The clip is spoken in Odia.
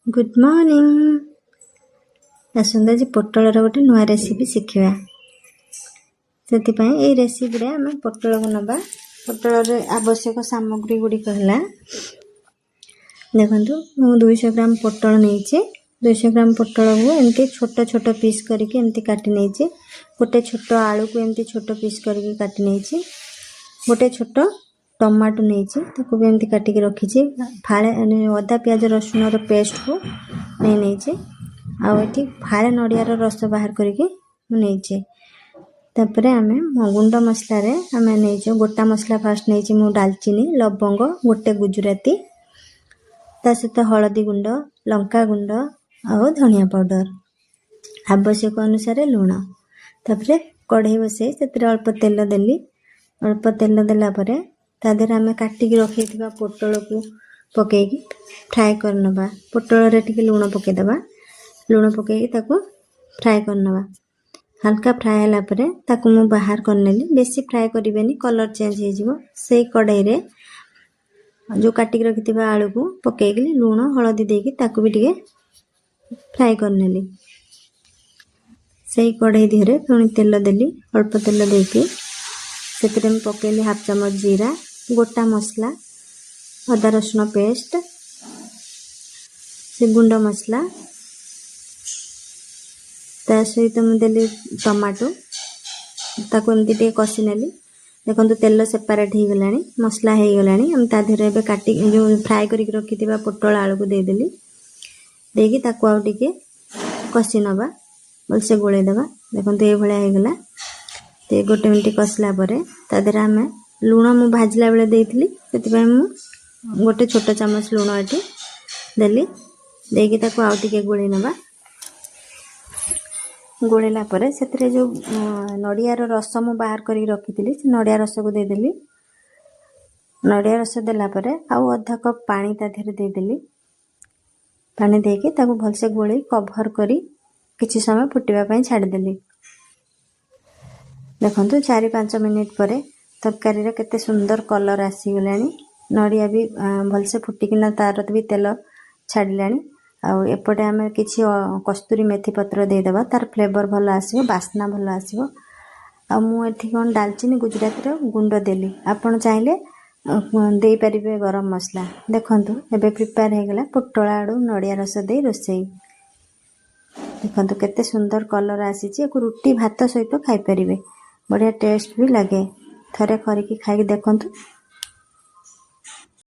Good morning. ଆସନ୍ତୁ, ଆଜି ପୋଟଳର ଗୋଟେ ନୂଆ ରେସିପି ଶିଖିବା। ସେଥିପାଇଁ ଏଇ ରେସିପିରେ ଆମେ ପୋଟଳକୁ ନେବା। ପୋଟଳରେ ଆବଶ୍ୟକ ସାମଗ୍ରୀ ଗୁଡ଼ିକ ହେଲା, ଦେଖନ୍ତୁ, ମୁଁ 200 ଗ୍ରାମ ପୋଟଳ ନେଇଛି। 200 ଗ୍ରାମ ପୋଟଳକୁ ଏମିତି ଛୋଟ ଛୋଟ ପିସ୍ କରିକି ଏମିତି କାଟି ନେଇଛି। ଗୋଟେ ଛୋଟ ଆଳୁକୁ ଏମିତି ଛୋଟ ପିସ୍ କରିକି କାଟି ନେଇଛି। ଗୋଟେ ଛୋଟ ଟମାଟୋ ନେଇଛି, ତାକୁ ବି ଏମିତି କାଟିକି ରଖିଛି। ଫାଳେ ଅଦା, ପିଆଜ, ରସୁଣର ପେଷ୍ଟକୁ ନେଇ ନେଇଛି। ଆଉ ଏଠି ଫାଳେ ନଡ଼ିଆର ରସ ବାହାର କରିକି ମୁଁ ନେଇଛି। ତାପରେ ଆମେ ଗୁଣ୍ଡ ମସଲାରେ ଆମେ ନେଇଛୁ ଗୋଟା ମସଲା। ଫାଷ୍ଟ ନେଇଛି ମୁଁ ଡାଲଚିନି, ଲବଙ୍ଗ, ଗୋଟେ ଗୁଜୁରାତି, ତା ସହିତ ହଳଦୀ ଗୁଣ୍ଡ, ଲଙ୍କା ଗୁଣ୍ଡ ଆଉ ଧନିଆ ପାଉଡ଼ର, ଆବଶ୍ୟକ ଅନୁସାରେ ଲୁଣ। ତାପରେ କଢ଼େଇ ବସେଇ ସେଥିରେ ଅଳ୍ପ ତେଲ ଦେଲି। ଅଳ୍ପ ତେଲ ଦେଲା ପରେ ତା ଦେହରେ ଆମେ କାଟିକି ରଖିଥିବା ପୋଟଳକୁ ପକାଇକି ଫ୍ରାଏ କରିନେବା। ପୋଟଳରେ ଟିକେ ଲୁଣ ପକାଇଦେବା। ଲୁଣ ପକାଇକି ତାକୁ ଫ୍ରାଏ କରିନେବା। ହାଲକା ଫ୍ରାଏ ହେଲା ପରେ ତାକୁ ମୁଁ ବାହାର କରିନେଲି। ବେଶୀ ଫ୍ରାଏ କରିବେନି, କଲର୍ ଚେଞ୍ଜ ହେଇଯିବ। ସେଇ କଢ଼େଇରେ ଯେଉଁ କାଟିକି ରଖିଥିବା ଆଳୁକୁ ପକାଇକି ଲୁଣ ହଳଦୀ ଦେଇକି ତାକୁ ବି ଟିକେ ଫ୍ରାଏ କରିନେଲି। ସେଇ କଢ଼େଇ ଦେହରେ ପୁଣି ତେଲ ଦେଲି। ଅଳ୍ପ ତେଲ ଦେଇକି ସେଥିରେ ମୁଁ ପକାଇଲି ହାଫ୍ ଚାମଚ ଜିରା, ଗୋଟା ମସଲା, ଅଦା ରସୁଣ ପେଷ୍ଟ, ସେ ଗୁଣ୍ଡ ମସଲା। ତା ସହିତ ମୁଁ ଦେଲି ଟମାଟୋ। ତାକୁ ଏମିତି ଟିକେ କଷି ନେଲି। ଦେଖନ୍ତୁ, ତେଲ ସେପାରେଟ୍ ହେଇଗଲାଣି, ମସଲା ହେଇଗଲାଣି। ଆମେ ତା ଦେହରେ ଏବେ କାଟି ଯେଉଁ ଫ୍ରାଏ କରିକି ରଖିଥିବା ପୋଟଳ ଆଳୁକୁ ଦେଇଦେଲି। ଦେଇକି ତାକୁ ଆଉ ଟିକେ କଷି ନେବା, ଭଲସେ ଗୋଳେଇ ଦେବା। ଦେଖନ୍ତୁ, ଏଇଭଳିଆ ହେଇଗଲା। ଗୋଟେ ମିନିଟ୍ କଷିଲା ପରେ ତା ଦେହରେ ଆମେ ଲୁଣ ମୁଁ ଭାଜିଲା ବେଳେ ଦେଇଥିଲି, ସେଥିପାଇଁ ମୁଁ ଗୋଟେ ଛୋଟ ଚାମଚ ଲୁଣ ଏଠି ଦେଲି। ଦେଇକି ତାକୁ ଆଉ ଟିକେ ଗୋଳେଇ ନେବା। ଗୋଳେଇଲା ପରେ ସେଥିରେ ଯେଉଁ ନଡ଼ିଆର ରସ ମୁଁ ବାହାର କରିକି ରଖିଥିଲି, ସେ ନଡ଼ିଆ ରସକୁ ଦେଇଦେଲି। ନଡ଼ିଆ ରସ ଦେଲା ପରେ ଆଉ ଅଧା କପ୍ ପାଣି ତା ଦେହରେ ଦେଇଦେଲି। ପାଣି ଦେଇକି ତାକୁ ଭଲସେ ଗୋଳେଇ କଭର୍ କରି କିଛି ସମୟ ଫୁଟିବା ପାଇଁ ଛାଡ଼ିଦେଲି। ଦେଖନ୍ତୁ, 4-5 ମିନିଟ୍ ପରେ ତରକାରୀର କେତେ ସୁନ୍ଦର କଲର୍ ଆସିଗଲାଣି। ନଡ଼ିଆ ବି ଭଲସେ ଫୁଟିକିନା ତାର ବି ତେଲ ଛାଡ଼ିଲାଣି। ଆଉ ଏପଟେ ଆମେ କିଛି କସ୍ତୁରୀ ମେଥି ପତ୍ର ଦେଇଦେବା, ତାର ଫ୍ଲେଭର୍ ଭଲ ଆସିବ, ବାସ୍ନା ଭଲ ଆସିବ। ଆଉ ମୁଁ ଏଠି କ'ଣ ଡାଲଚିନି, ଗୁଜୁରାତିର ଗୁଣ୍ଡ ଦେଲି। ଆପଣ ଚାହିଁଲେ ଦେଇପାରିବେ ଗରମ ମସଲା। ଦେଖନ୍ତୁ, ଏବେ ପ୍ରିପେୟାର ହେଇଗଲା ପୋଟଳ ଆଳୁ ନଡ଼ିଆ ରସ ଦେଇ ରୋଷେଇ। ଦେଖନ୍ତୁ, କେତେ ସୁନ୍ଦର କଲର୍ ଆସିଛି। ଏକୁ ରୁଟି, ଭାତ ସହିତ ଖାଇପାରିବେ। ବଢ଼ିଆ ଟେଷ୍ଟ ବି ଲାଗେ। ଥରେ କରିକି ଖାଇକି ଦେଖନ୍ତୁ।